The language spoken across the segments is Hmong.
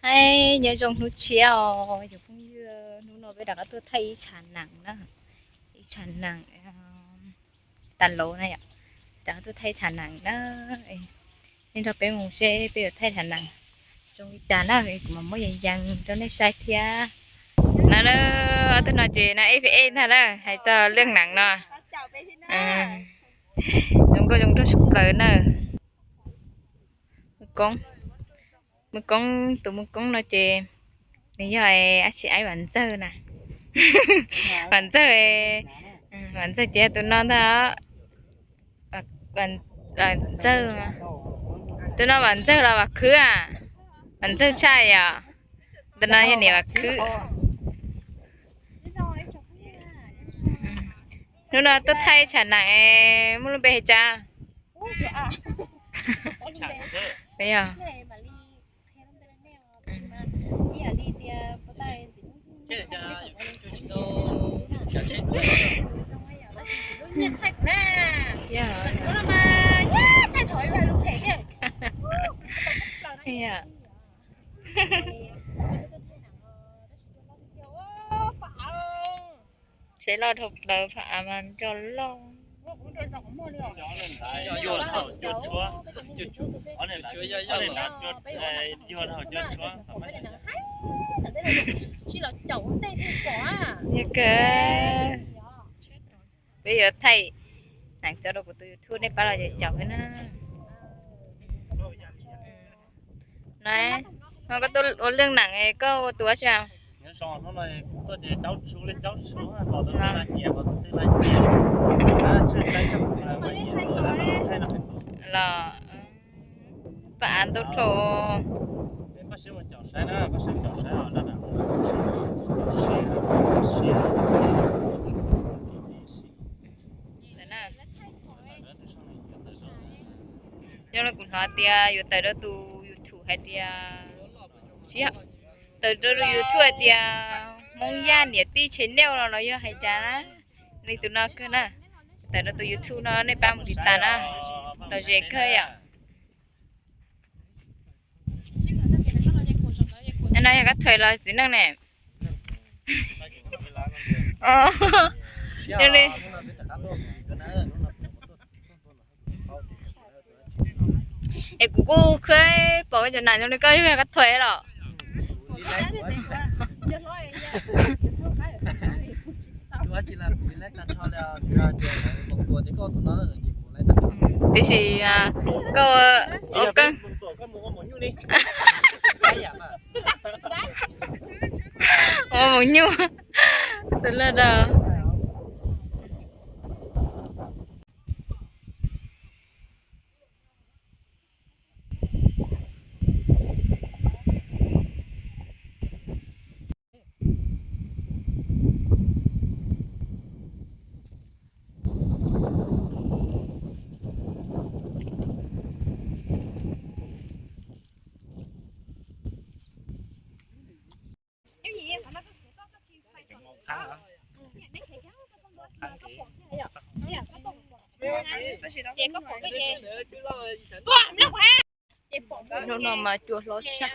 Hais nyob zoo hnub tshiab os cov phooj ywg, hnub no peb rov qab tuaj thaij ib tshav nees na, ib tshav nees tas lauv na yom, rov qab tuaj thaij tshav nees na. Nej nrog peb mus seb peb yuav thaij tshav nees zoo li cas na, kuv mam muab yees yees rau nej saib thiab. No, ob tug no ces no ib feem ej ntag na, hais txog leej nees no. Zoo nkauj zoo nraug tshaj plaws na. Mws koob, mws koob, tus mws koob no ces nws yog dab tsi, aib Vam Ntxawg na. Vam Ntxawg, Vam Ntxawg ces tus no ntag. Ntxawg, tus no Vam Ntxawg los Vam Khwb a? Vam Ntxawg tshaj yom. Tus no yog niam Vam Khwb. Hnub no tuaj thaij tshav nees, muaj lub npe hais cas? Tsheb loj dhau plaws, pham av mas nco loj. Yog kawg. Peb yuav thaij nees tso rau kuv tus YouTube, nej pab los caum caum na. No, koj tuaj ua leej nees, koj ua tus dab tsi? Los, pham av ntau dhau. Yog li kuv hnov tias yuav tawm rau tus YouTube hais tias, tawm rau tus YouTube hais tias Hmoob Yaj niam tij channel no los yog hais cas na. Li tus no kawg na, tawm rau tus YouTube no nej pab mus tiv tas na, los ze kawg yom. No yog koj thuam los txiv neej ne? Yog li. Es kuv kuj khwb pom koj cov nees zoo li koj yog koj thuam los? Tiam sis koj ua koj ua mus nyuj xwb lawm. Hnub no mas cua hlob tshaj.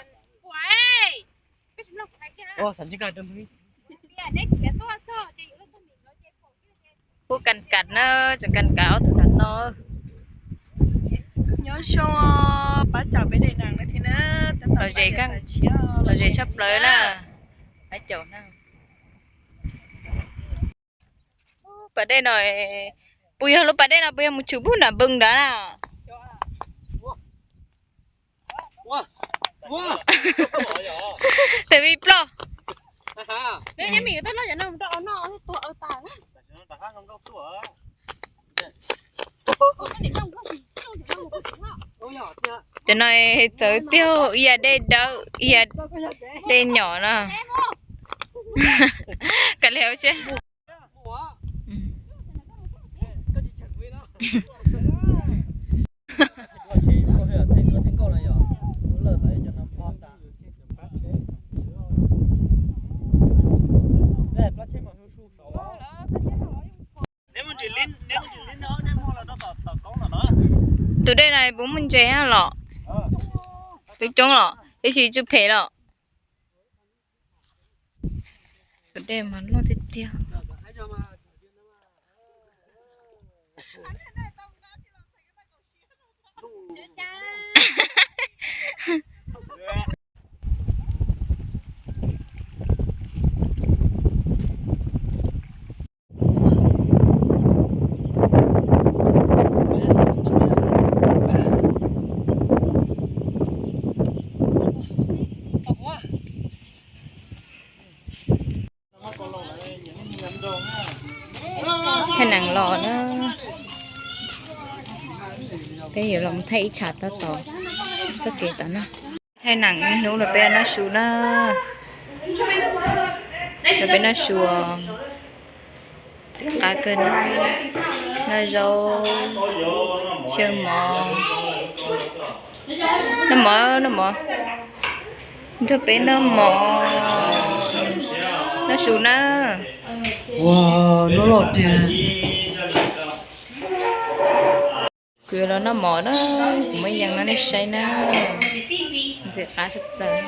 Kuj kas kas na, tseem kas kas ob tug nram no. Nyob zoo, pab caum peb daim nees no thiab na. Los ze, los ze tshaj plaws na. Pab caum na. Pas dej no, puas yog lub pas dej no puas yog mus tshwm pug nram npoo ntawd na? Tes vij ploj. Cov no txawv tiag, ib yam dej dawb ib yam dej nyom no. Kav liam ua siab. Tus dej no puas muaj ntses los? Twb coob los, tab sis tsw phem los. Tus dej mas loj tiag tiag. Thaij nees los na. Peb yuav los thaij ib tsam tab tom txoj kev tom no. Thaij nees ib hnub los peb noj su na. Los peb noj su, qab kawg na. Noj zaub, xyaw mov. Noj mov, noj mov. Nrog peb noj mov, noj su na. Ua, loj loj tiag. Kuv yuav los noj mov na, kuv muaj yees no nej saib na. Ntxim qab tshaj plaws.